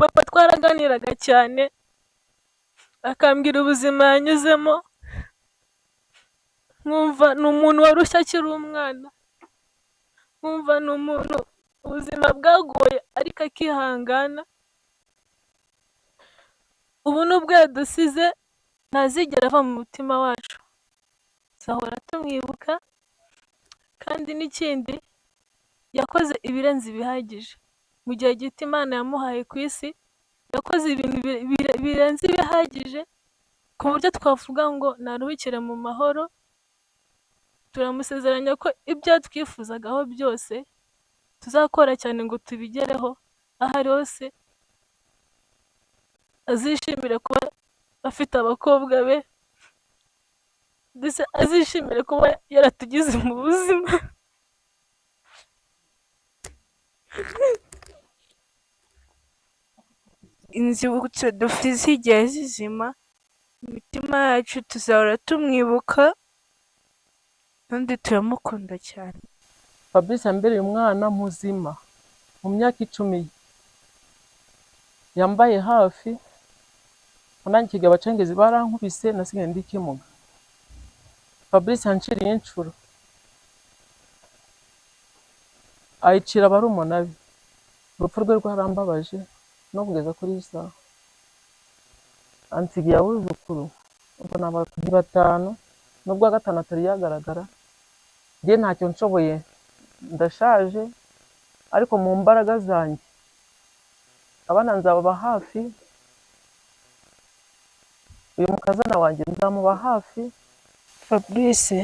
Papa twaraganiraga cyane, akambwira ubuzima yanyuzemo, nkumva ni umuntu warushye akiri umwana, nkumva ni umuntu ubuzima bwagoye ariko akihangana. Ubu nubwo yadusize ntazigera ava mu mutima wacu, tuzahora tumwibuka. Kandi n'ikindi, yakoze ibirenze ibihagije mu gihe gito Imana yamuhaye ku isi. Yakoze ibintu birenze ibihagije ku buryo twavuga ngo naruhukire mu mahoro. Turamusezeranya ko ibyo twifuzagaho byose tuzakora cyane ngo tubigereho, aho ari hose azishimire kuba afite abakobwa be, ndetse azishimire kuba yaratugize mu buzima. Inzibutso dufite zigiye zizima, imitima yacu tuzahora tumwibuka kandi turamukunda cyane. Fabrice yambereye umwana muzima mu myaka 10 yambaye hafi. Nanjye abacengezi barankubise, nasigaye ndi ikimuga. Fabrice yanciriye inshuro, ayicira barumuna be. Urupfu rwe rwarambabaje no kugeza kuri iyi saha. Ansigiye abuzukuru, ubwo ni 5, nubwo uwa 5 atari yagaragara. Njye ntacyo nshoboye, ndashaje, ariko mu mbaraga zanjye abana nzababa hafi, uyu mukazana wanjye nzamuba hafi. Fabrice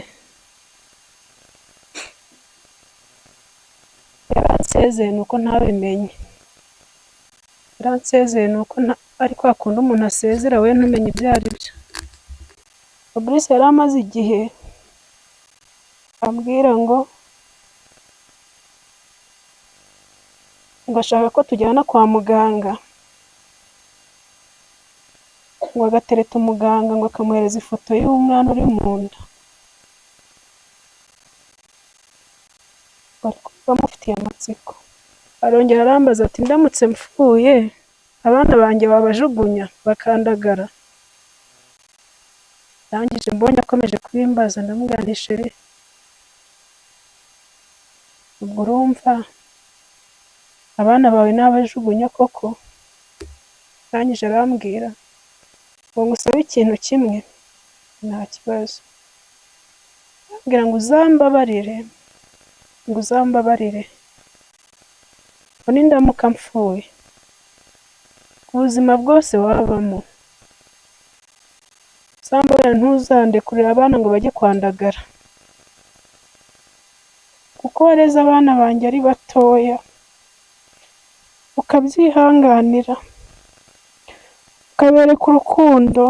yaransezeye nuko ntabimenye, yaransezeye nuko ari kwa kundi umuntu asezera we ntumenye ibyo ari byo. Fabrice yari amaze igihe ambwira ngo ashaka ko tujyana kwa muganga, ngo agatereta umuganga, ngo akamuhereza ifoto y'umwana uri mu nda, bari bamufitiye amatsiko. Arongera arambaza ati ndamutse mpfuye abana banjye babajugunya bakandagara? Ndangije mbonye akomeje kubimbaza, ndamubwira nti chérie, ubwo urumva abana bawe nabajugunya koko? Arangije arambwira ngo ngusabe ikintu kimwe, nta kibazo. Arambwira ngo uzambabarire, ngo uzambabarire, ngo nindamuka mpfuye ubuzima bwose wabamo, uzambabarire ntuzandekurire abana ngo bajye kwandagara, kuko wareze abana banjye ari batoya, ukabyihanganira, ukabereka urukundo,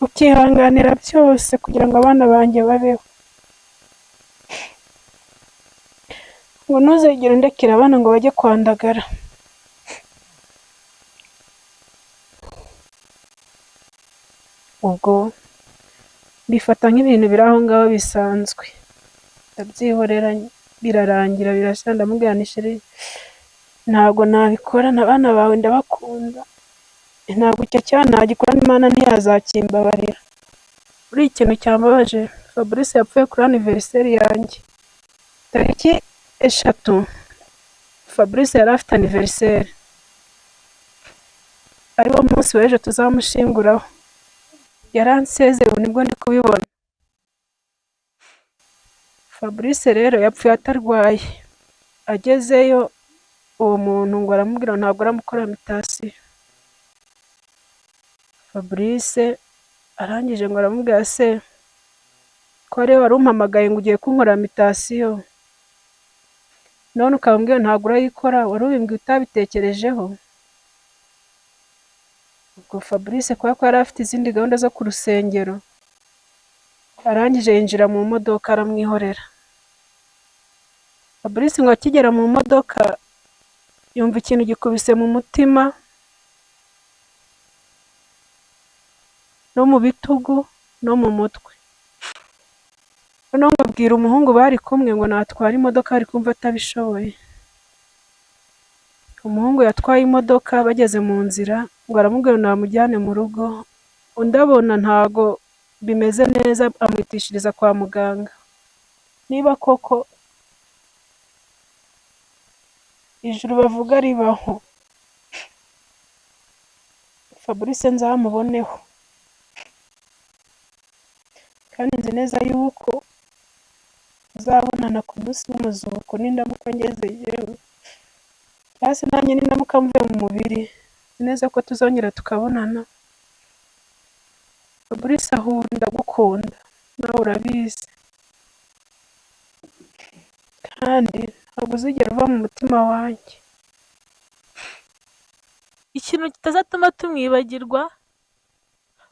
ukihanganira byose kugira ngo abana banjye babeho. Ngo ntuzigere undekera abana ngo bajye kwandagara. Ubwo mbifata nk'ibintu biri aho ngaho bisanzwe, ndabyihorera birarangira birashira. Ndamubwira nti chérie, ntabwo nabikora, abana bawe ndabakunda, ntabwo icyo cyaha nagikora, n'Imana ntiyazakimbabarira. Buriya ikintu cyambabaje, Fabrice yapfuye kuri anniversaire yanjye tariki 3. Fabrice yari afite anniversaire, ariwo munsi w'ejo tuzamushinguraho. Yaransezeye, ubu nibwo ndi kubibona. Fabrice rero yapfuye atarwaye, agezeyo uwo muntu ngo aramubwira ntabwo aramukora mitasiyo. Fabrice arangije ngo aramubwira se ko ariwe wari umpamagaye ngo ugiye kunkora mitasiyo, none ukaba umbwira ntabwo urayikora, wari ubimbwiye utabitekerejeho. Ubwo Fabrice kubera ko yari afite izindi gahunda zo ku rusengero, arangije yinjira mu modoka aramwihorera. Fabrice ngo akigera mu modoka yumva ikintu gikubise mu mutima no mu bitugu no mu mutwe. Noneho ngo abwira umuhungu bari kumwe ngo natware imodoka, ari kumva atabishoboye. Umuhungu yatwaye imodoka bageze mu nzira ngo aramubwira ngo namujyane mu rugo, undi abona ntago bimeze neza amwitishiriza kwa muganga. Niba koko ijuru bavuga ribaho, Fabrice nzamuboneho, kandi nzi neza yuko tuzabonana ku munsi w'umuzuko nindamuka ngeze yewe, cyangwa se nanjye nindamuka mvuye mu mubiri, nzi neza ko tuzongera tukabonana. Fabrice aho uri ndagukunda nawe urabizi, kandi ntabwo uzigera uva mu mutima wanjye. Ikintu kitazatuma tumwibagirwa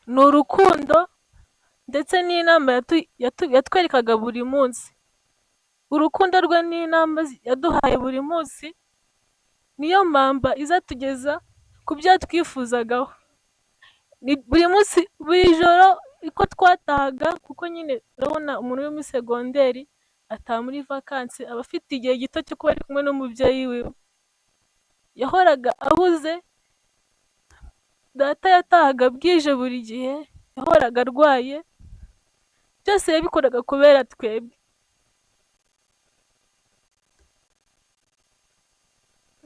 ni urukundo ndetse n'inama yatwerekaga buri munsi. Urukundo rwe n'inama yaduhaye buri munsi niyo mpamba izatugeza ku byo twifuzagaho. Ni buri munsi, buri joro uko twatahaga, kuko nyine urabona umuntu uri muri segonderi ataha muri vakansi aba afite igihe gito cyo kuba ari kumwe n'umubyeyi wiwe. Yahoraga ahuze, data yatahaga bwije buri gihe, yahoraga arwaye, byose yabikoraga kubera twebwe.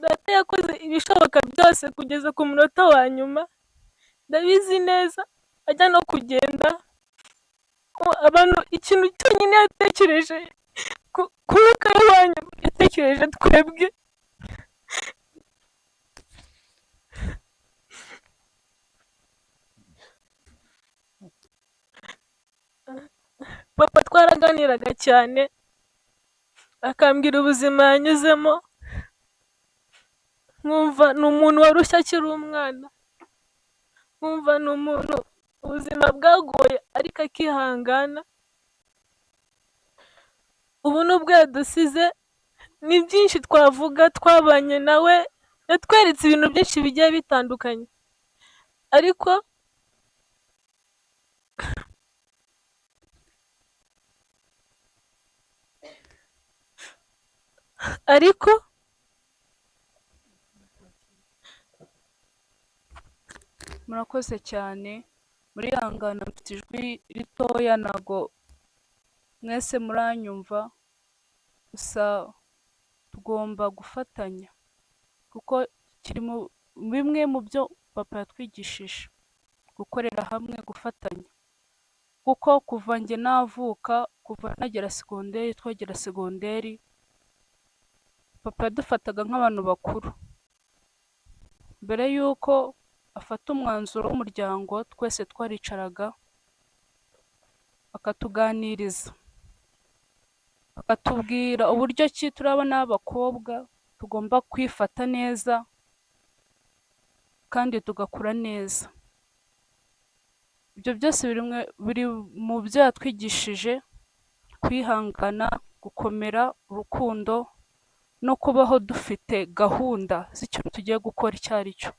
Data yakoze ibishoboka byose kugeza ku munota wa nyuma, ndabizi neza ajya no kugenda, abantu ikintu cyonyine yatekereje ku mwuka we wa nyuma yatekereje twebwe. Papa twaraganiraga cyane, akambwira ubuzima yanyuzemo, nkumva ni umuntu warushye akiri umwana, nkumva ni umuntu ubuzima bwagoye ariko akihangana. Ubu nubwo yadusize ni byinshi twavuga, twabanye nawe, yatweretse ibintu byinshi bigiye bitandukanye, ariko Murakoze cyane, murihangana mfite ijwi ritoya ntago mwese muranyumva, gusa tugomba gufatanya kuko kiri mu bimwe mu byo papa yatwigishije, gukorera hamwe, gufatanya, kuko kuva njye navuka, kuva nagera segonderi, twagera segonderi, papa yadufataga nk'abantu bakuru. Mbere y'uko afata umwanzuro w'umuryango twese twaricaraga akatuganiriza, akatubwira uburyo ki turi abana b'abakobwa tugomba kwifata neza kandi tugakura neza. Ibyo byose biri mu byo yatwigishije, kwihangana, gukomera, urukundo no kubaho dufite gahunda z'ikintu tugiye gukora icyo ari cyo.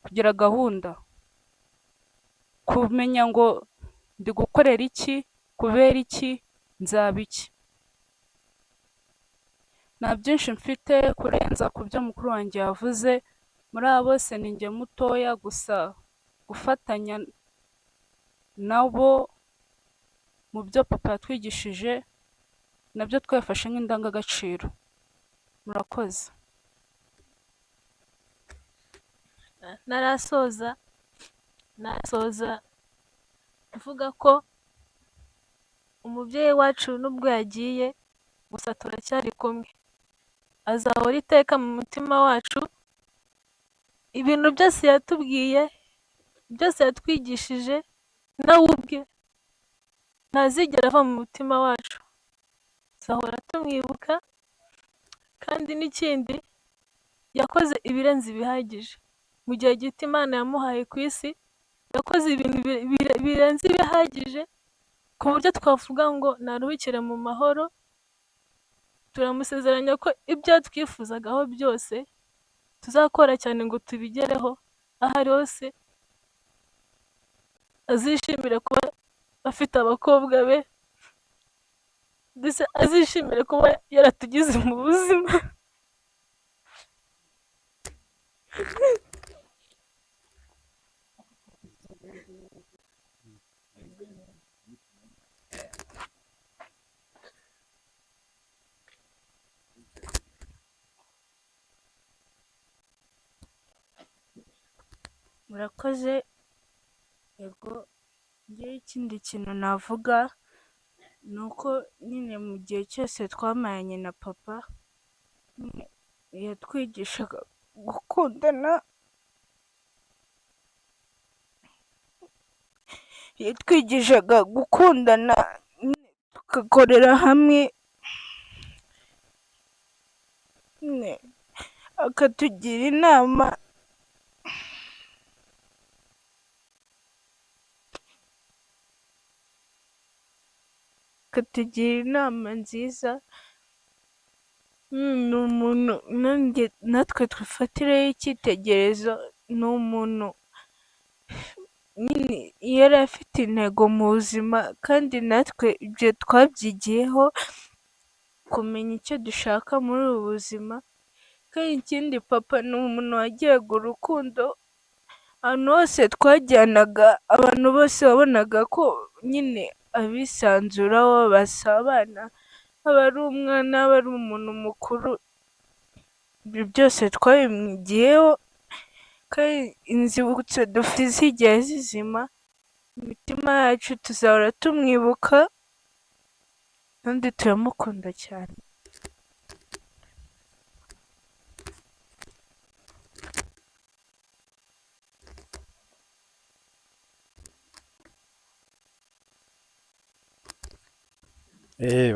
Kugira gahunda, kumenya ngo ndi gukorera iki, kubera iki, nzaba iki. Nta byinshi mfite kurenza ku byo mukuru wanjye yavuze, muri aba bose ni njye mutoya, gusa gufatanya nabo mu byo papa yatwigishije nabyo twabifashe nk'indangagaciro. Murakoze. Narasoza, nasoza mvuga ko umubyeyi wacu nubwo yagiye, gusa turacyari kumwe, azahora iteka mu mutima wacu. Ibintu byose yatubwiye, byose yatwigishije, nawe ubwe ntazigera ava mu mutima wacu, tuzahora tumwibuka. Kandi n'ikindi, yakoze ibirenze ibihagije mu gihe gito Imana yamuhaye ku isi, yakoze ibintu birenze ibihagije ku buryo twavuga ngo naruhukire mu mahoro. Turamusezeranya ko ibyo twifuzagaho byose tuzakora cyane ngo tubigereho, aho ari hose azishimire kuba afite abakobwa be, ndetse azishimire kuba yaratugize mu buzima. Murakoze. Yego, njyewe ikindi kintu navuga ni uko nyine mu gihe cyose twamaranye na papa nyine yatwigishaga gukundana, yatwigishaga gukundana nyine tugakorera hamwe, nyine akatugira inama. Akatugira inama nziza, ni umuntu nanjye natwe twifatireho icyitegererezo, ni umuntu nyine yari afite intego mu buzima kandi natwe ibyo twabyigiyeho, kumenya icyo dushaka muri ubu buzima, kandi ikindi papa ni umuntu wagiraga urukundo, ahantu hose twajyanaga abantu bose wabonaga ko nyine abisanzuraho basabana, aba ari umwana, aba ari umuntu mukuru, ibyo byose twabimwigiyeho, kandi inzibutso dufite zigera zizima, imitima yacu tuzahora tumwibuka kandi turamukunda cyane.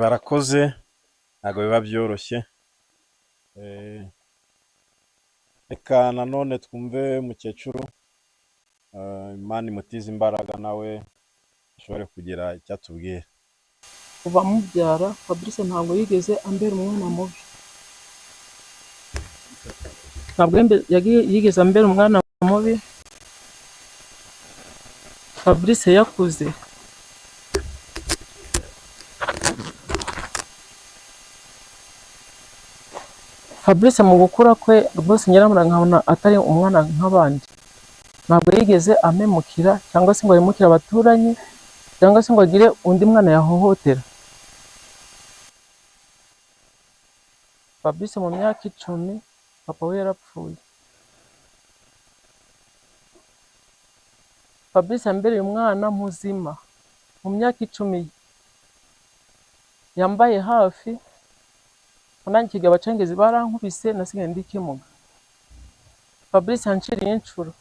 Barakoze, ntabwo biba byoroshye. Reka nanone twumve mukecuru, Imana imutize imbaraga nawe ashobore kugira icyo atubwira. Kuva mubyara Fabrice ntabwo yigeze ambera umwana mubi, ntabwo yigeze ambera umwana mubi. Fabrice yakuze Fabrice mu gukura kwe rwose nyiramura nkabona atari umwana nk'abandi, ntabwo yigeze amemukira cyangwa se ngo ahemukire abaturanyi cyangwa se ngo agire undi mwana yahohotera. Fabrice mu myaka 10 papa we yarapfuye. Fabrice yambereye umwana muzima mu myaka 10 yambaye hafi. Nanjye igihe abacengezi barankubise nasigaye ndi ikimuga. Fabrice yanciriye inshuro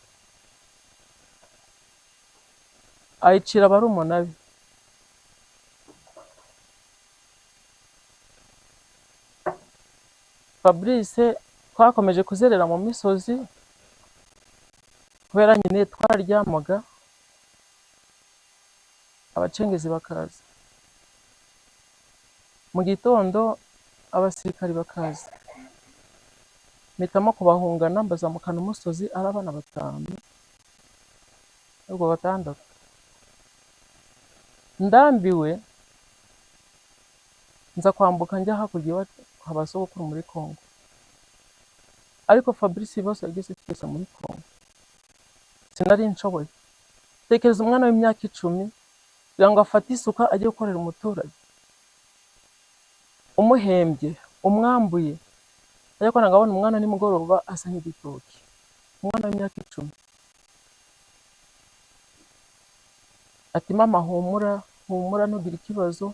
ayicira barumuna be. Fabrice twakomeje kuzerera mu misozi kubera nyine twararyamaga abacengezi bakaza mu gitondo, abasirikari bakaza, mpitamo kubahungana mbazamukana umusozi ari abana 5 ubwo 6. Ndambiwe nza kwambuka njya hakurya iwacu kwa ba sogokuru muri Kongo, ariko Fabrice ibibazo yagize twese muri Kongo sinari nshoboye. Tekereza umwana w'imyaka 10 kugira ngo afate isuka ajye gukorera umuturage umuhembye umwambuye, ariko nagabona umwana nimugoroba asa nk'igitoki, umwana w'imyaka 10 ati mama humura humura ntugire ikibazo,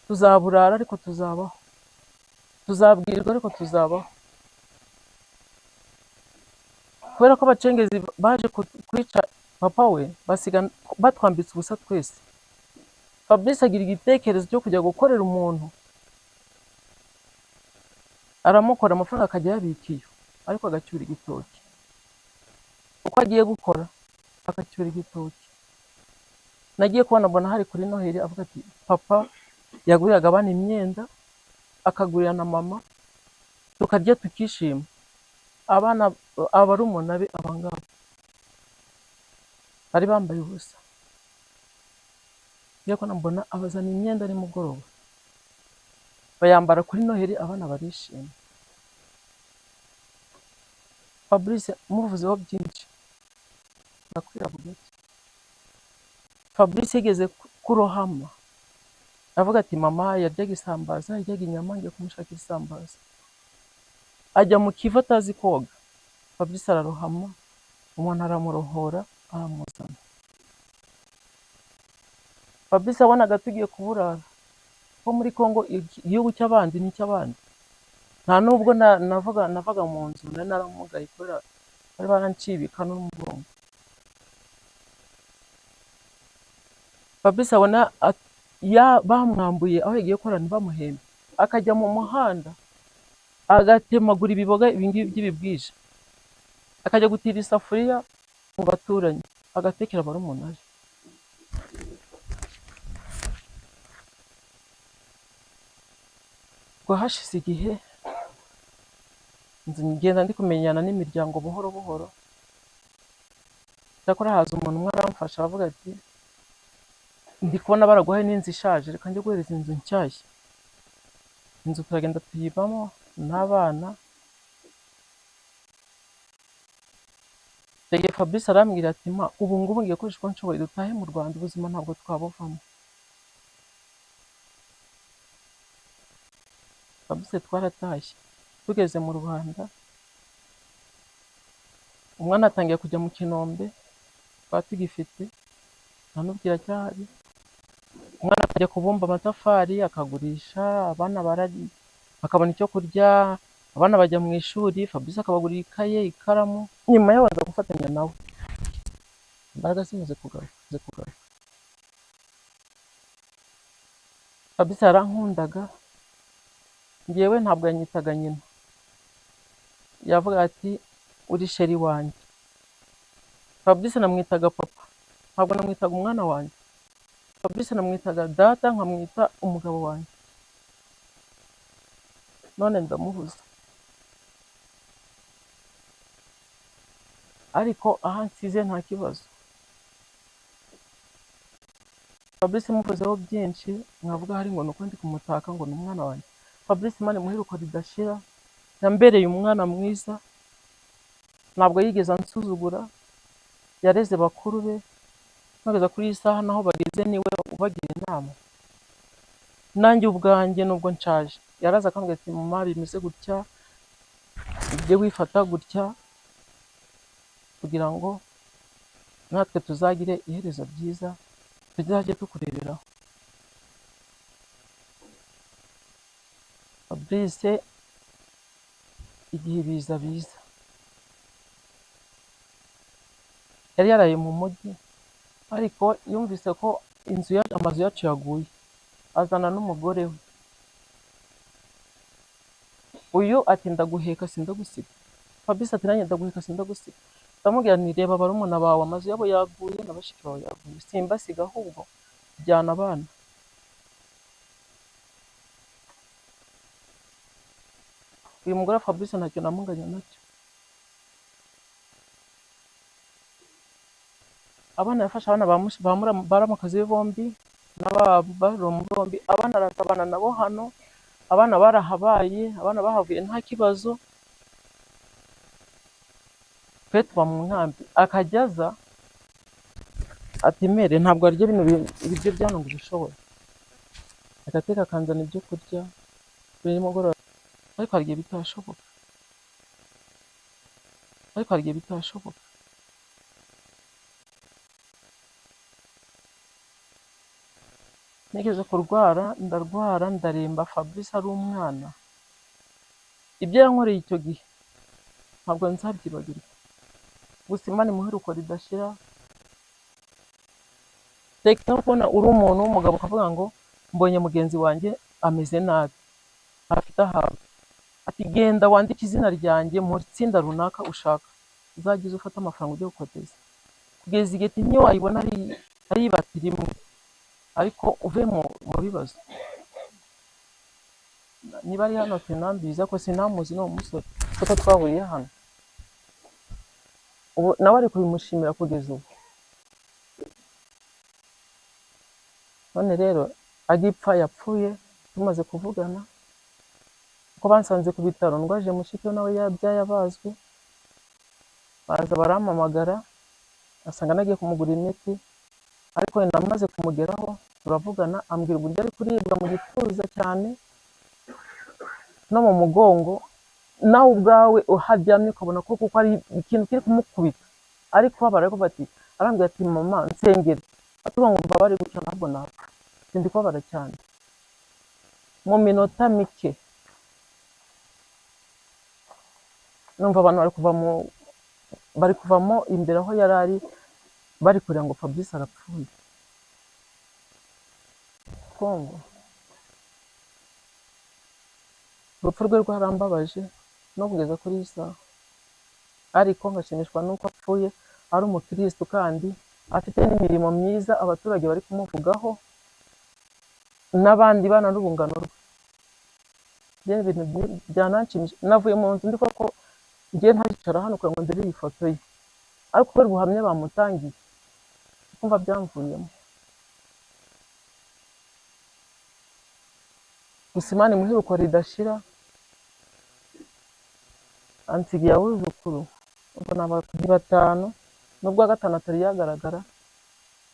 tuzaburara ariko tuzabaho, tuzabwirwa ariko tuzabaho. Kubera ko abacengezi baje kwica papa we basiga batwambitse ubusa twese. Fabrice agira igitekerezo cyo kujya gukorera umuntu, aramukora amafaranga akajya ayabika iyo, ariko agacyura igitoki. Uko agiye gukora agacyura igitoki. Nagiye kubona mbona hari kuri Noheli avuga ati papa yaguriraga abana imyenda akagurira na mama tukarya tukishima, abana abarumuna be abangaba bari bambaye ubusa. Ngiye kubona mbona abazana imyenda nimugoroba bayambara kuri Noheli, abana barishima. Fabrice muvuzeho byinshi ndakwira bugacya. Fabrice yigeze kurohama avuga ati mama yaryaga isambaza, yaryaga inyama, ngiye kumushakira isambaza. Ajya mu kivu atazi koga, Fabrice ararohama, umuntu aramurohora aramuzana. Fabrice yabonaga tugiye kuburara ko muri Congo igihugu cy'abandi ni icy'abandi. Nta nubwo navaga mu nzu, nari naramugaye kubera bari baranciye ibikanu n'umugongo. Fabrice abona bamwambuye aho yagiye gukora ntibamuhembe, akajya mu muhanda agatemagura ibiboga ibingibi by'ibibwija, akajya gutira isafuriya mu baturanyi, agatekera barumuna be. Ubwo hashize igihe ngenda ndi kumenyana n'imiryango buhoro buhoro. Cyakora haza umuntu umwe aramfasha aravuga ati ndi kubona baraguhaye n'inzu ishaje, reka njye guhereza inzu nshyashya. Inzu turagenda tuyibamo n'abana. Icyo Fabrice arambwira ati ma ubu ngubu ngiye gukoresha uko nshoboye dutahe mu Rwanda, ubuzima ntabwo twabuvamo. Fabrice twaratashye tugeze mu Rwanda, umwana atangiye kujya mu kinombe, twari tugifite nta n'ubwo iracyahari. Umwana akajya kubumba amatafari akagurisha, abana bakabona icyo kurya, abana bajya mu ishuri, Fabrice akabagurira ikaye, ikaramu. Nyuma yaho nza gufatanya nawe, imbaraga zimaze kugaruka. Fabrice yarankundaga, njyewe ntabwo yanyitaga nyina, yavuga ati uri sheri wanjye. Fabrice namwitaga papa, ntabwo namwitaga umwana wanjye. Fabrice namwitaga data, nkamwita umugabo wanjye. None ndamubuza, ariko aho ansize nta kibazo. Fabrice muvuzeho byinshi, mwavuga hari ngo nuko ndi kumutaka ngo ni umwana wanjye. Fabrice Imana imuhe iruhuko ridashira, yambereye umwana mwiza, ntabwo yigeze ansuzugura, yareze bakuru be, nogeza kuri iyi saha naho bageze niwe ubagira inama. Nanjye ubwanjye nubwo nshaje, yaraza akambwira ati mama bimeze gutya, ujye wifata gutya kugira ngo natwe tuzagire iherezo ryiza, tuzajye tukureberaho. Fabrice igihe ibiza biza, yari yaraye mu mujyi, ariko yumvise ko amazu yacu yaguye, azana n'umugore we. Uyu ati ndaguheka sindagusiga. Fabrice ati nanjye ndaguheka sindagusiga. Ndamubwira nti reba barumuna bawe amazu yabo yaguye na bashiki bawe yaguye, simbasiga ahubwo jyana abana. Uyu mugore wa Fabrice ntacyo namunganya nacyo. Abana yafashe abana baramukazi be bombi n'ababaromu bombi, abana aratabana nabo hano, abana barahabaye, abana bahavuye nta kibazo. Twe tuba mu nkambi, akajya aza ati mere ntabwo arya bino ibiryo bya hano ngo ubishobore, agateka akanzana ibyo kurya buri nimugoroba, ariko hari igihe bitashoboka, ariko hari igihe bitashoboka. Nigeze kurwara, ndarwara ndaremba, Fabrice ari umwana. Ibyo yankoreye icyo gihe ntabwo nzabyibagirwa. Gusa Imana imuhe iruhuko ridashira. Reka kubona uri umuntu w'umugabo ukavuga ngo mbonye mugenzi wanjye ameze nabi, afite ahawe, ati genda wandike izina ryanjye mu itsinda runaka ushaka, uzajye uza ufate amafaranga ujye gukoteza. Kugeza igihe niyo wayibona ari ibati rimwe, ariko uve mu bibazo. Niba ari hano sinambizi, ariko sinamuzi n'uwo musore kuko twahuriye hano. Ubu nawe ari kubimushimira kugeza ubu. None rero agipfa yapfuye tumaze kuvugana, kuko bansanze ku bitaro ndwaje mushiki we nawe yabyaye abazwe. Baza barampamagara, asanga nagiye kumugura imiti, ariko wenda amaze kumugeraho turavugana, ambwira uburyo ari kuribwa mu gituza cyane no mu mugongo, nawe ubwawe uharyamye ukabona ko kuko ari ikintu kiri kumukubita, ari kubabara, ariko ati, arambwira ati mama nsengere, atuvuga ngo mbabare gutya ntabwo napfa, ndi kubabara cyane. Mu minota mike numva abantu bari kuvamo imbere aho yari ari, bari kurira ngo Fabrice arapfuye. Kongo urupfu rwe rwarambabaje no kugeza kuri iyi saha, ariko ngashimishwa n'uko apfuye ari umukirisitu kandi afite n'imirimo myiza abaturage bari kumuvugaho n'abandi bana n'urungano rwe. Njye ibintu byananshimisha, navuye mu nzu ndi kuvuga ko ngiye ntaricara hano kugira ngo ndebe iyi foto ye, ariko kubera ubuhamya bamutangiye kumva byamvuyemo. Gusa Imana imuhe iruhuko ridashira, ansigiye abuzukuru, ubwo ni batanu, nubwo uwa gatanu atari yagaragara.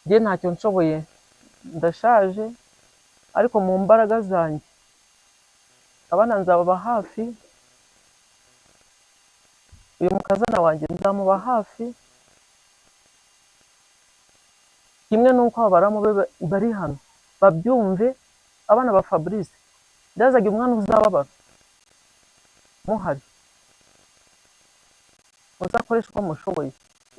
Njye ntacyo nshoboye, ndashaje, ariko mu mbaraga zanjye abana nzababa hafi, uyu mukazana wanjye nzamuba hafi, kimwe n'uko aba baramu be bari hano babyumve. Abana ba Fabrice, ndazaga umwana uzababara muhari, muzakoreshe uko mushoboye,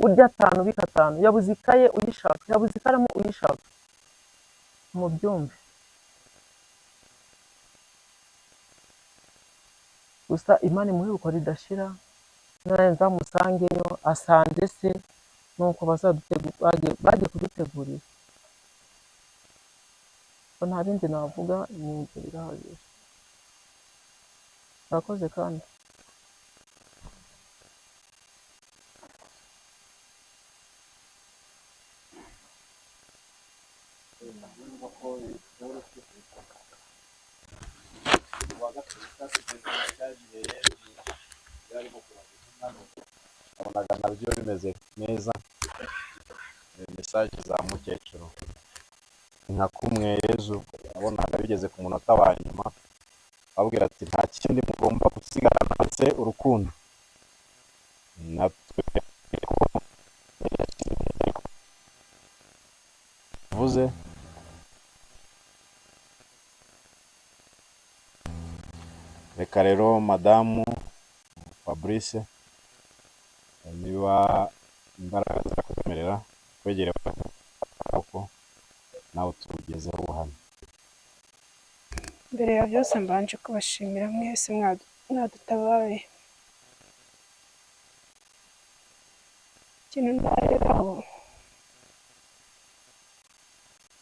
urya atanu ubika atanu, yabuze ikaye uyishaka, yabuze ikaramu uyishaka, mubyumve. Gusa Imana imuhe iruhuko ridashira, nawe nzamusangeyo asanze se, nuko bagiye kudutegurira. Nta bindi navuga, ni ibyo birahagije. Murakoze kandi. Nabonaga nabyo bimeze neza. Mesaje za mukecuru nka kumwe Yezu nabonaga bigeze ku munota wa nyuma ababwira ati nta kindi mugomba gusigarana uretse urukundo. Natwe vuze reka rero madamu Fabrice, niba imbaraga zirakwemerera kwegera ko nawe tugezeho ubuhamya. Mbere ya byose mbanje kubashimira mwese mwadutabaye. Ikintu naheraho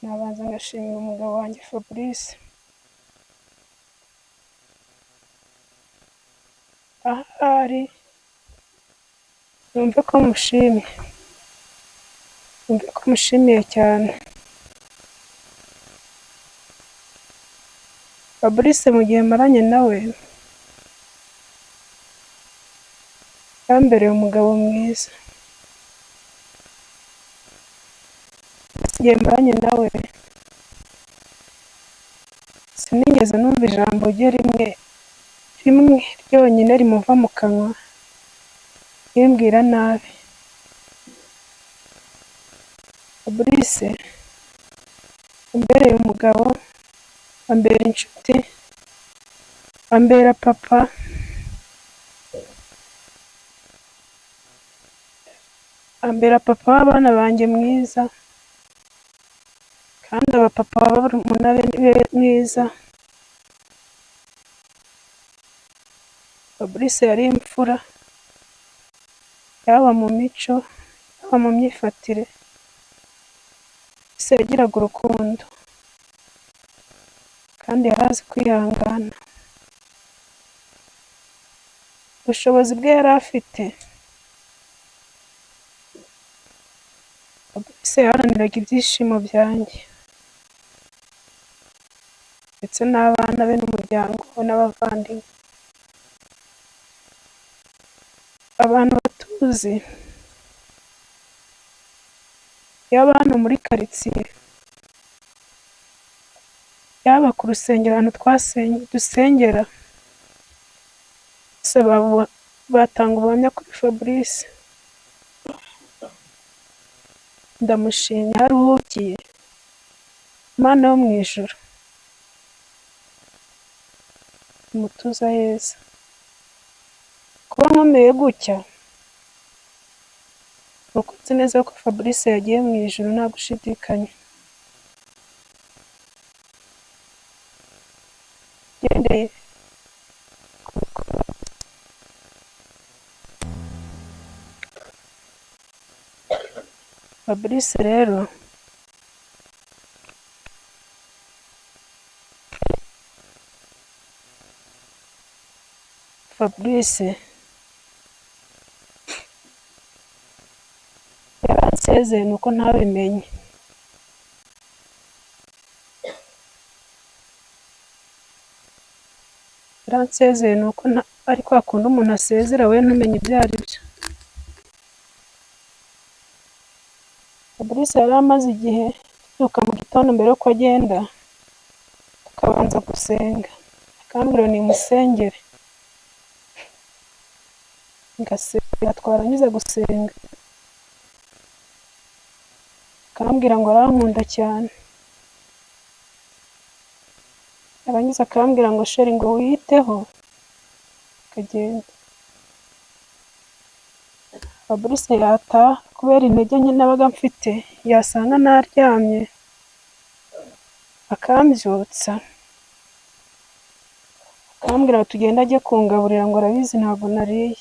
nabanza ngashimira umugabo wanjye Fabrice, ahari yumve ko mushimye, yumve ko mushimiye cyane. Fabrice mu gihe maranye nawe yambereye umugabo mwiza. Igihe maranye nawe sinigeze numva ijambo rye rimwe rimwe ryonyine rimuva mu kanwa rimbwira nabi. Fabrice ambereye umugabo, ambera inshuti, ambera papa, ambera papa w'abana banjye mwiza, kandi aba papa wa barumuna be mwiza. Fabrice yari imfura, yaba mu mico, yaba mu myifatire, Fabrice yagiraga urukundo kandi yari azi kwihangana. Ubushobozi bwe yari afite, Fabrice yaharaniraga ibyishimo byanjye ndetse n'abana be n'umuryango we n'abavandimwe. Abantu batuye Abatuzi, yaba hano muri karitsiye, yaba ku rusengero ahantu dusengera, bose batanga ubuhamya kuri Fabrice. Ndamushimye aho aruhukiye, Mana yo mu ijuru imutuze aheza. Kuba nkomeye gutya ni uko nzi neza ko Fabrice yagiye mu ijuru nta gushidikanya. Ngendeye ku bikorwa. Fabrice rero Fabrice yaransezeye nuko ntabimenye. Yaransezeye nuko ari kwa kundi umuntu asezera we ntumenye ibyo ari byo. Fabrice yari amaze igihe tubyuka mu gitondo mbere yuko agenda tukabanza gusenga, akambwira ngo nimusengere, ngasenga, twarangiza gusenga akambwira ngo arankunda cyane, yarangiza akambwira ngo chérie ngo wiyiteho, akagenda. Fabrice yataha kubera intege nke nabaga mfite, yasanga naryamye akambyutsa, akambwira ngo tugende ajye kungaburira ngo arabizi ntabwo nariye.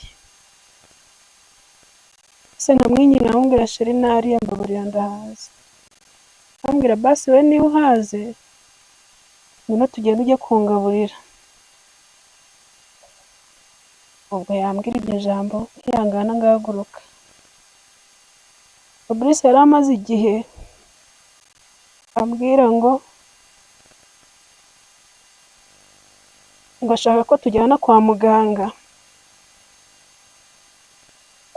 Ese nkamwinginga nkamubwira chérie nariye mbabarira ndahaze. Akambwira basi wowe niba uhaze ngwino tugende ujye kungaburira. Ubwo yambwira iryo jambo nkihangana ngahaguruka. Fabrice yari amaze igihe ambwira ngo ashaka ko tujyana kwa muganga,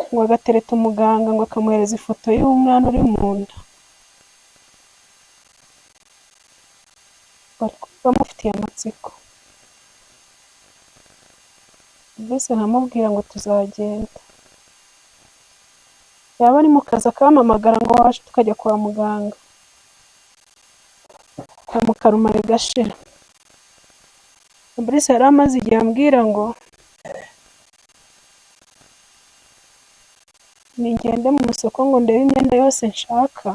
ngo agatereta umuganga ngo akamuhereza ifoto y'umwana uri mu nda, ngo ari kumva amufitiye amatsiko. Fabrice nkamubwira ngo tuzagenda, yaba ari mu kazi akampamagara ngo waje tukajya kwa muganga, nkamukaruma bigashira. Fabrice yari amaze igihe ambwira ngo ningende mu isoko ngo ndebe imyenda yose nshaka,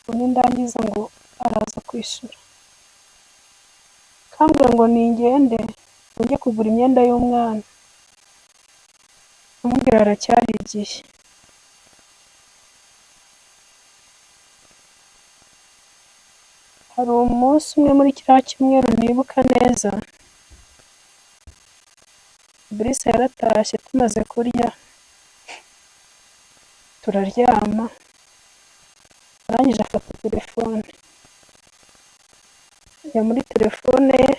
ngo nindangiza ngo araza kwishyura. Akambwira ngo ningende ngo njye kugura imyenda y'umwana, nkamubwira haracyari igihe. Hari umunsi umwe muri kiriya cyumweru ntibuka neza, Fabrice yaratashye tumaze kurya turaryama, arangije afata telefone, ajya muri telefone ye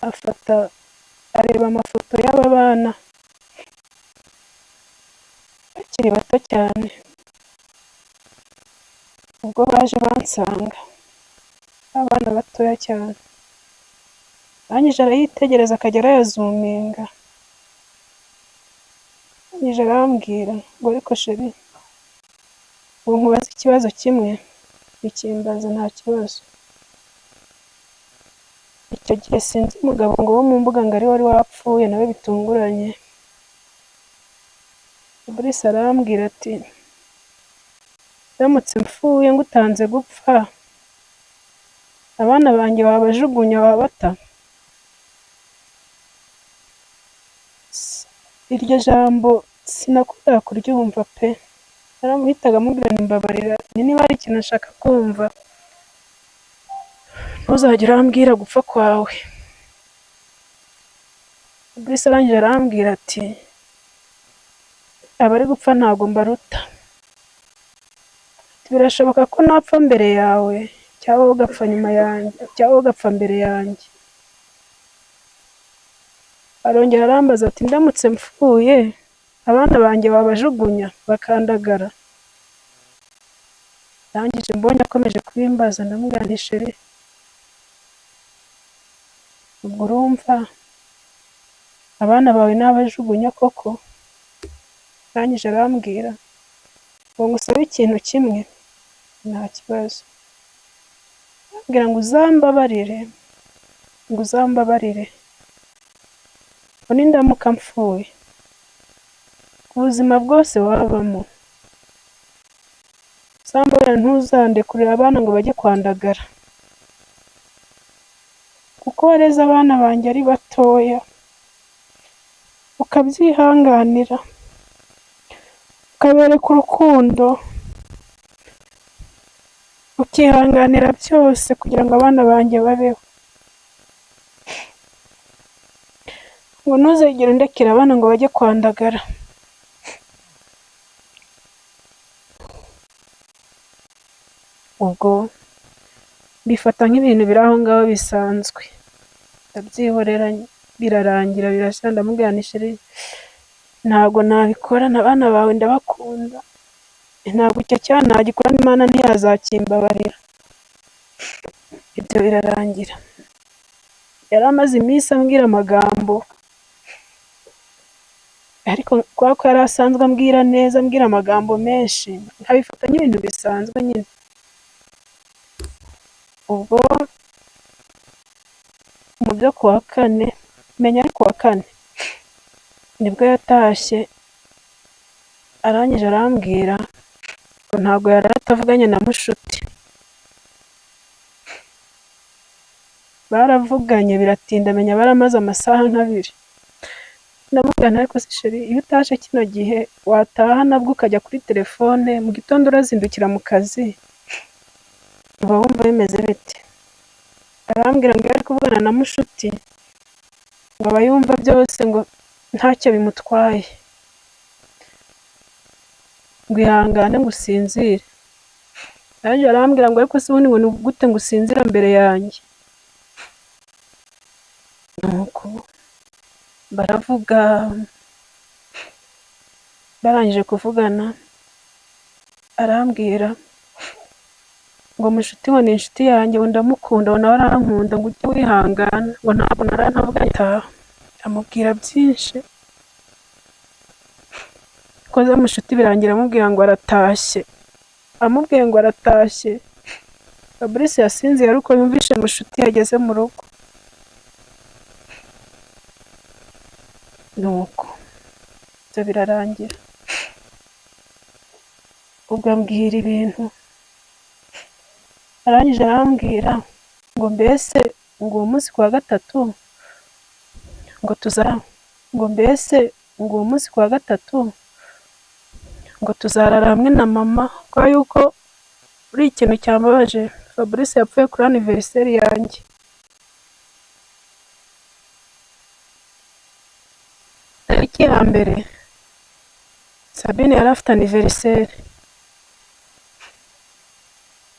afata areba amafoto y'aba bana bakiri bato cyane, ubwo baje bansanga abana batoya cyane, arangije arayitegereza akajya arayazuminga, arangije arambwira ngo ariko chérie ngo nkubaze ikibazo kimwe, bikimbaza nta kibazo. Icyo gihe sinzi umugabo ngo wo mu mbuga ngari wari wapfuye nawe bitunguranye. Fabrice arambwira ati ndamutse mpfuye ngutanze gupfa, abana banjye wabajugunya wabata? Iryo jambo sinakundaga kuryumva pe, naramuhitaga mubwira nti mbabarira, niba hari ikintu nshaka kumva ntuzajye urambwira gupfa kwawe. Fabrice arangije arambwira ati abari gupfa ntabwo mbaruta, birashoboka ko napfa mbere yawe cyangwa wowe ugapfa nyuma yanjye cyangwa wowe ugapfa mbere yanjye, Arongera arambaza ati ndamutse mpfuye abana banjye babajugunya bakandagara? Ndangije mbonye akomeje kubimbaza, ndamubwira nti chéri, ubwo urumva abana bawe nabajugunya koko? Arangije arambwira ngo ngusabe ikintu kimwe, nta kibazo. Arambwira ngo uzambabarire, ngo uzambabarire, ngo nindamuka mpfuye ubuzima bwose wabamo uzambabarire ntuzandekurire abana ngo bajye kwandagara, kuko wareze abana banjye ari batoya ukabyihanganira, ukabereka urukundo, ukihanganira byose kugira ngo abana banjye babeho, ngo ntuzigere undekera abana ngo bajye kwandagara. Ubwo mbifata nk'ibintu biri aho ngaho bisanzwe, ndabyihorera birarangira birashira. Ndamubwira nti chéri, ntabwo nabikora, abana bawe ndabakunda, ntabwo icyo cyaha nagikora n'Imana ntiyazakimbabarira. Ibyo birarangira. Yari amaze iminsi ambwira amagambo, ariko kubera ko yari asanzwe ambwira neza, ambwira amagambo menshi, nkabifata nk'ibintu bisanzwe nyine. Ubwo mu byo kuwa kane, menya ari kuwa kane, nibwo yatashye, arangije arambwira ngo ntabwo yari atavuganye na mushuti. Baravuganye biratinda, menya baramaze amasaha nk'abiri. Ndamubwira nti ariko se chéri, iyo utaje kino gihe wataha nabwo ukajya kuri telefone, mu gitondo urazindukira mu kazi, uba wumva bimeze bite? Arambwira ngo iyo ari kuvugana na mushuti ngo aba yumva byose, ngo ntacyo bimutwaye, ngo ihangane ngo usinzire. Arangije arambwira ngo ariko se ubundi ngo ni gute ngo usinzira mbere yanjye? Nuko baravuga, barangije kuvugana arambwira ngo mushuti ngo ni inshuti yanjye, ngo ndamukunda, ngo nawe arankunda, ngo ujye wihangana, ngo ntabwo naraye ntavuganye taha. Amubwira byinshi, koze mushuti birangira amubwira ngo aratashye. Amubwiye ngo aratashye, Fabrice yasinziye ariko yumvishe mushuti yageze mu rugo. Nuko ibyo birarangira. Ubwo ambwira ibintu, arangije arambwira ngo mbese ngo uwo munsi kuwa gatatu ngo tuzara, ngo mbese ngo uwo munsi kuwa gatatu ngo tuzarara hamwe na mama, kubera yuko uri ikintu cyambabaje, Fabrice yapfuye kuri anniversaire yanjye. Tariki ya mbere Sabine yari afite anniversaire.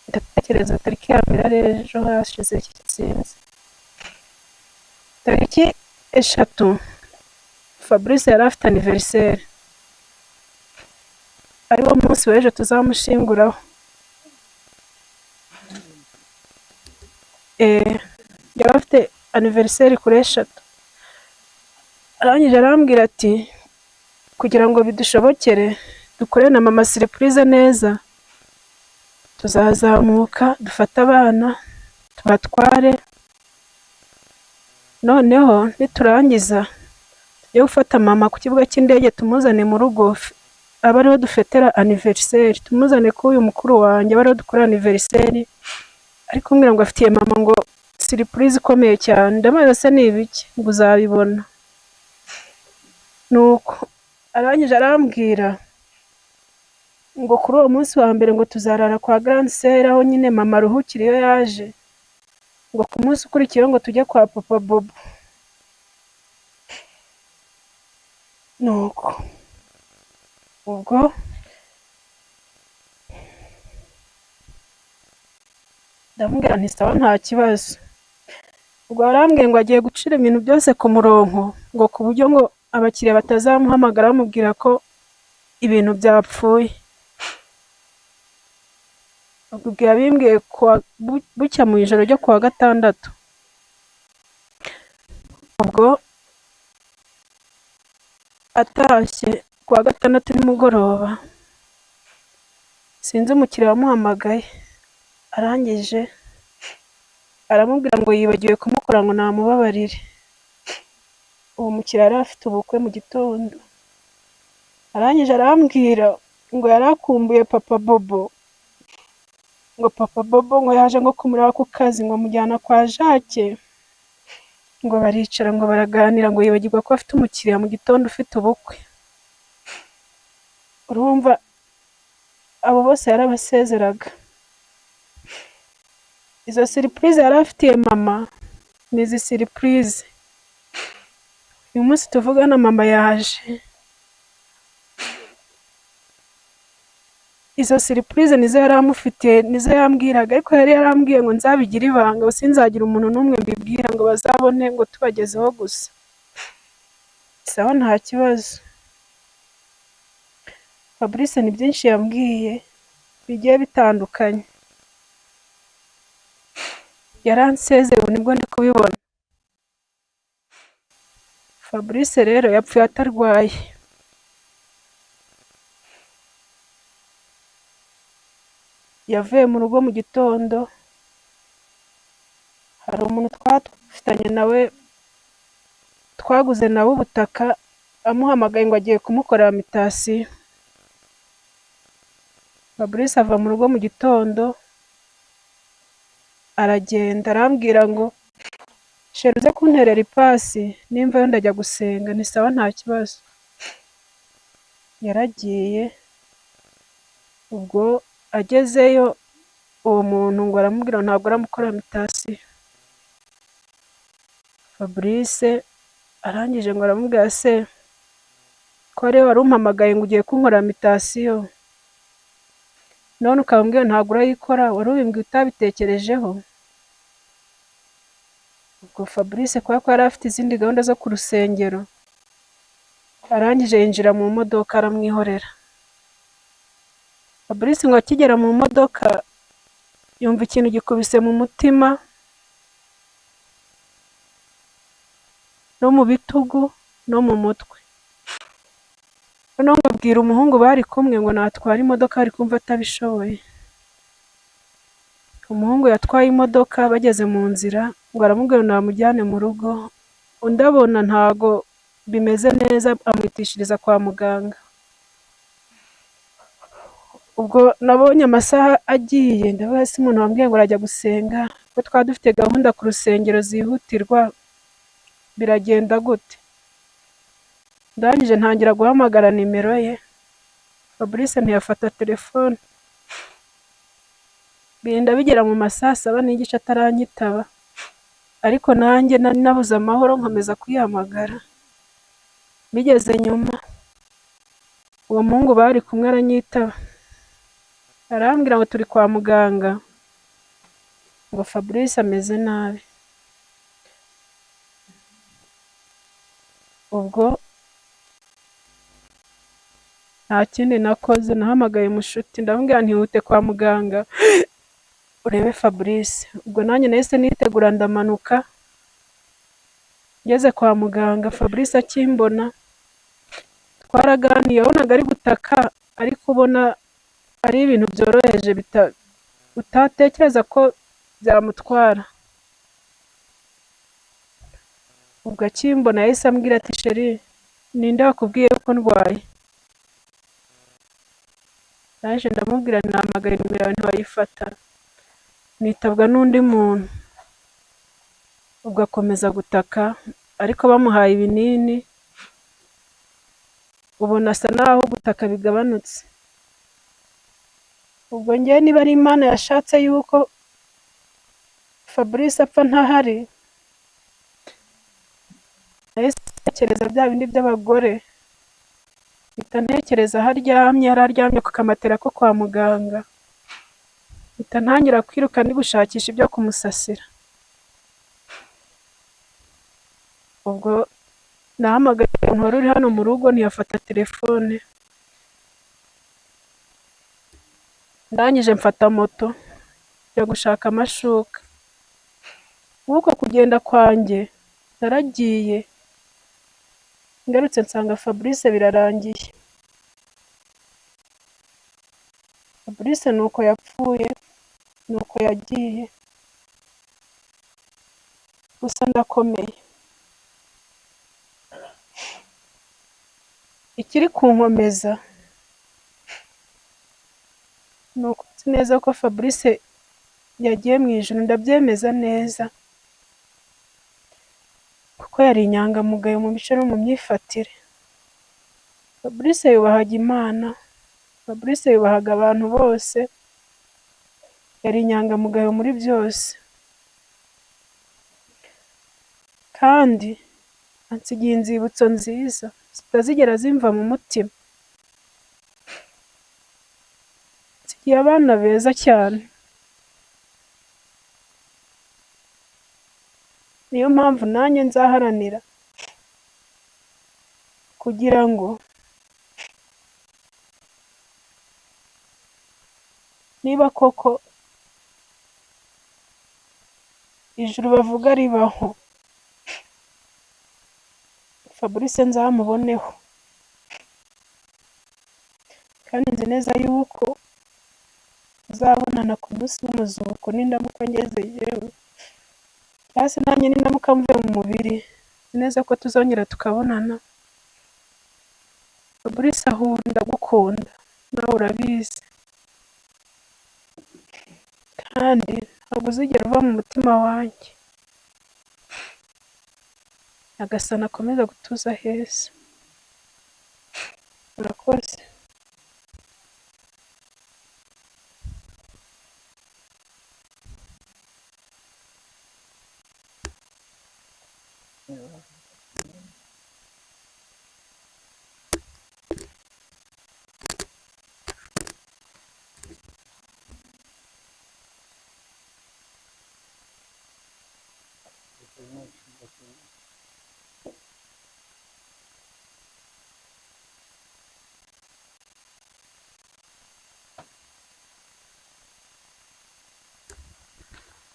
Ndatekereza tariki ya mbere ari ejo hashize sinzi. Tariki 3 Fabrice yari afite anniversaire, ariwo munsi w'ejo tuzamushinguraho. Yari afite anniversaire kuri 3. Arangije arambwira ati kugira ngo bidushobokere dukore na mama surprise neza, tuzazamuka dufate abana tubatware, noneho niturangiza tujye gufata mama ku kibuga cy'indege tumuzane mu rugo, abe ariho dufetera anniversaire, tumuzane kuri uyu mukuru wanjye abe ariho dukora anniversaire. Ariko mbwira ngo afitiye mama ngo surprise ikomeye cyane. Ndamubaza se ni ibiki? Ngo uzabibona. Nuko arangije arambwira ngo kuri uwo munsi wa mbere ngo tuzarara kwa grande sœur, aho nyine mama aruhukira iyo yaje, ngo ku munsi ukurikiyeho ngo tujye kwa papa Bobo. Nuko ubwo ndamubwira nti sawa nta kibazo. Ubwo arambwiye ngo agiye gucira ibintu byose ku murongo, ngo ku buryo ngo abakiriya batazamuhamagara bamubwira ko ibintu byapfuye. Ubwo yabimbwiye bucya mu ijoro ryo kuwa gatandatu. Ubwo atashye kuwa gatandatu nimugoroba, sinzi umukiriya wamuhamagaye, arangije aramubwira ngo yibagiwe kumukora ngo namubabarire. Uwo mukiriya yari afite ubukwe mu gitondo, arangije arambwira ngo yari akumbuye Papa Bobo, ngo Papa Bobo ngo yaje ngo kumureba ku kazi ngo amujyana kwa Jacques, ngo baricara ngo baraganira, ngo yibagirwa ko afite umukiriya mu gitondo ufite ubukwe. Urumva abo bose yarabasezeraga. Izo surprise yari afitiye mama ni izi surprise. Uyu munsi tuvugana mama yaje. Izo surprise nizo yari amufitiye, nizo yambwiraga, ariko yari yarambwiye ngo nzabigire ibanga, ngo sinzagira umuntu n'umwe mbibwira, ngo bazabone ngo tubagezeho gusa. Sawa nta kibazo. Fabrice ni byinshi yambwiye bigiye bitandukanye. Yaransezeye ubu nibwo ndi kubibona. Fabrice rero yapfuye atarwaye. Yavuye mu rugo mu gitondo, hari umuntu twafitanye nawe, twaguze nawe ubutaka, amuhamagaye ngo agiye kumukorera mitasiyo. Fabrice ava mu rugo mu gitondo, aragenda arambwira ngo sheri uze kunterera ipasi, nimvayo ndajya gusenga. Nti sawa nta kibazo. Yaragiye, ubwo agezeyo uwo muntu ngo aramubwira ngo ntabwo aramukorera mitasiyo. Fabrice arangije ngo aramubwira se ko ariwe wari umpamagaye ngo ugiye kunkorera mitasiyo, none ukaba umbwiye ntabwo urayikora, wari ubimbwiye utabitekerejeho? Ubwo Fabrice kubera ko yari afite izindi gahunda zo ku rusengero, arangije yinjira mu modoka aramwihorera. Fabrice ngo akigera mu modoka yumva ikintu gikubise mu mutima no mu bitugu no mu mutwe. Noneho ngo abwira umuhungu bari kumwe ngo natware imodoka, ari kumva atabishoboye. Umuhungu yatwaye imodoka, bageze mu nzira ngo aramubwira ngo namujyane mu rugo, undi abona ntago bimeze neza amwitishiriza kwa muganga. Ubwo nabonye amasaha agiye, ndavuga se umuntu wambwiye ngo arajya gusenga, ko twaba dufite gahunda ku rusengero zihutirwa, biragenda gute? Ndangije ntangira guhamagara nimero ye, Fabrice ntiyafata telefone. Birinda bigera mu ma saa saba n'igice ataranyitaba, ariko nanjye nari nabuze amahoro nkomeza kuyihamagara. Bigeze nyuma uwo muhungu bari kumwe aranyitaba, arambwira ngo turi kwa muganga, ngo Fabrice ameze nabi. Ubwo nta kindi nakoze, nahamagaye mushuti ndamubwira ntihute kwa muganga urebe Fabrice. Ubwo nanjye nahise nitegura ndamanuka, ngeze kwa muganga Fabrice akimbona twaraganiye, wabonaga ari gutaka ariko ubona ari ibintu byoroheje utatekereza ko byamutwara. Ubwo akimbona yahise ambwira ati sheri ninde wakubwiye ko ndwaye? Naje ndamubwira nahamagaye nimero yawe ntiwayifata, nitabwa n'undi muntu. Ubwo akomeza gutaka ariko bamuhaye ibinini, ubona asa naho gutaka bigabanutse. Ubwo njyewe niba ari Imana yashatse yuko Fabrice apfa ntahari, nahise ntekereza bya bindi by'abagore, mpita ntekereza aho aryamye, yari aryamye ku kamatera ko kwa muganga, mpita ntangira kwiruka ndi gushakisha ibyo kumusasira. Ubwo Nahamagaye umuntu wari uri hano mu rugo ntiyafata telefone. Ndangije mfata moto njya gushaka amashuka. Muri uko kugenda kwanjye naragiye, ngarutse nsanga Fabrice birarangiye. Fabrice ni uko yapfuye, ni uko yagiye. Gusa ndakomeye. Ikiri kunkomeza ni uko nzi neza ko Fabrice yagiye mu ijuru, ndabyemeza neza kuko yari inyangamugayo mu mico no mu myifatire. Fabrice yubahaga Imana, Fabrice yubahaga abantu bose, yari inyangamugayo muri byose. Kandi ansigiye inzibutso nziza zitazigera zimva mu mutima. Ansigiye abana beza cyane. Niyo mpamvu nanjye nzaharanira kugira ngo niba koko ijuru bavuga ribaho, Fabrice nzamuboneho. Kandi nzi neza yuko tuzabonana ku munsi w'umuzuko nindamuka ngeze yewe, cyangwa se nanjye nindamuka mvuye mu mubiri, nzi neza ko tuzongera tukabonana. Fabrice aho uri ndagukunda, nawe urabizi. Kandi ntabwo uzigera uva mu mutima wanjye. Nyagasani akomeze agutuze aheza. Murakoze.